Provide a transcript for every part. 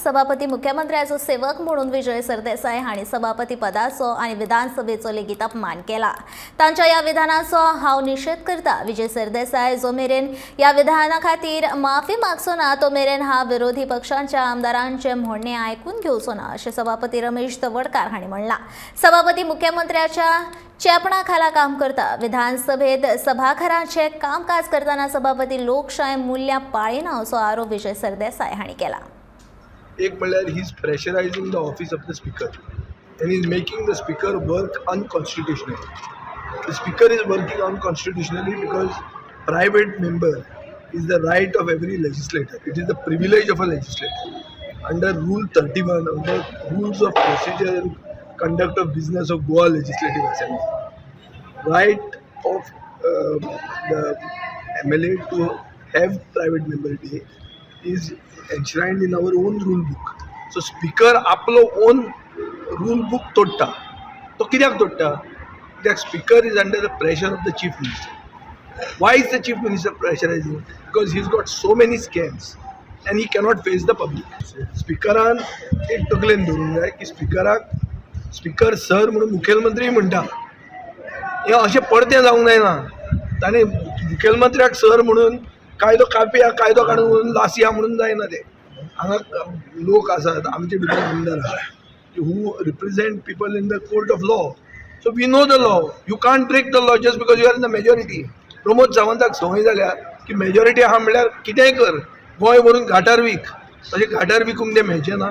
सभापती मुख्यमंत्र्याचो सेवक म्हणून विजय सरदेसाय हांणी सभापती पदाचो आनी विधानसभेचो लेगीत अपमान केला. तांच्या ह्या विधानाचो हांव निशेध करता. विजय सरदेसाय जो मेरेन ह्या विधाना खातीर माफी मागचो ना तो मेरेन हांव विरोधी पक्षांच्या आमदारांचे म्हणणें आयकून घेवचो ना अशें सभापती रमेश तवडकार हांणी म्हणलां. सभापती मुख्यमंत्र्याच्या चेपणा खाला काम करता. विधानसभेत सभाघराचे कामकाज करताना सभापती लोकशाय मूल्यां पाळिना असो आरोप विजय सरदेसाय हांणी केला. एक म्हणल्यार he is pressurising the office of the speaker and is making the speaker work unconstitutionally. The speaker is working unconstitutionally because private member is the right of every legislator. It is the privilege of a legislator. Under Rule 31 of the Rules of Procedure and Conduct of Business of Goa Legislative Assembly, right of the MLA to have private member day is enshrined in our own rule book. So speaker आपलो own rule book तोडटा. तो कित्याक तोडटा? कित्याक speaker is under the pressure of the chief minister. Why is the chief minister pressurizing? Because he's got so many scams and he cannot face the public. स्पिकरान एक तकलेन धरूंक जाय की स्पिकराक speaker sir म्हणून मुखेलमंत्री म्हणटा. हें अशें परतें जावंक जायना. ताणें मुखेलमंत्र्याक सर म्हणून कायदो कापया, कायदो काडून लासया म्हणून जायना तें. हांगा लोक आसात, आमचे भितर आमदार आसा who represent people in the court of law. So we know the law. You can't break the law just because you are in the majority. Pramod सावंताक संवय जाल्या की मेजॉरिटी आहा म्हणल्यार कितेंय कर, गोंय व्हरून घाटार वीक. तशें घाटार विकूंक तें मेळचें ना.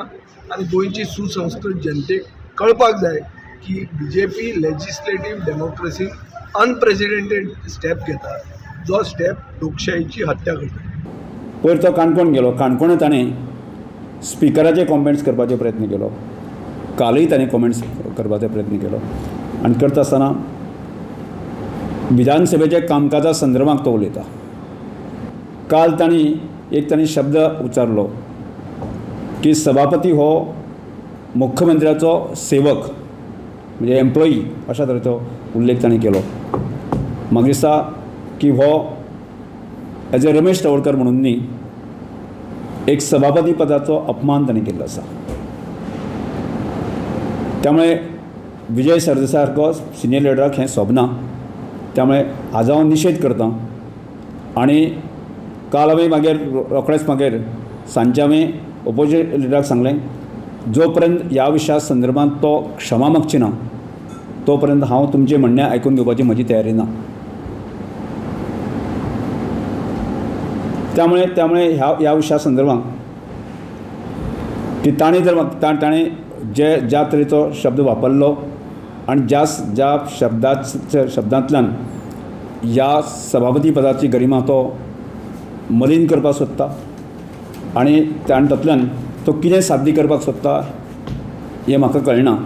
आनी गोंयची सुसंस्कृत जनतेक कळपाक जाय की BJP legislative democracy unprecedented step घेता, जो स्टेप लोकशाहीची हत्या करता. पयर तो काणकोण गेलो. काणकोणां ताणें स्पिकराचे कॉमेंट्स करपाचो प्रयत्न केलो. कालूय ताणें कॉमेंट्स करपाचो प्रयत्न केलो आनी करता आसतना विधानसभेच्या कामकाजा संदर्भात तो उलयता. काल तांणी एक तांणी शब्द उच्चारलो की सभापती हो मुख्यमंत्र्याचो सेवक म्हणजे एम्प्लॉई अशा तरेचो उल्लेख ताणें केलो. म्हाका दिसता की हो एज अ रमेश तवडकर म्हणून न्ही, एक सभापती पदाचो अपमान ताणें केल्लो आसा. त्यामुळे विजय सरदेसाय सारको सिनियर लिडराक हें सोबना. त्यामुळे हाजो हांव निशेध करतां. आनी काल हांवें मागीर रोखडेंच मागीर सांजचें हांवें ओपोजिशन लिडराक सांगलें, जो पर्यंत ह्या विशया संदर्भात तो क्षमा मागची ना तो पर्यंत हांव तुमचें म्हणणें आयकून घेवपाची म्हजी तयारी ना. त्यामुळे त्यामुळे ह्या विशया संदर्भात की ताणें जर ताणें जे ज्या तरेचो शब्द वापरलो आनी ज्या ज्या शब्दांतल्यान ह्या सभापती पदाची गरिमा तो मलीन करपाक सोदता आनी तातूंतल्यान तो कितें साध्य करपाक सोदता हें म्हाका कळना.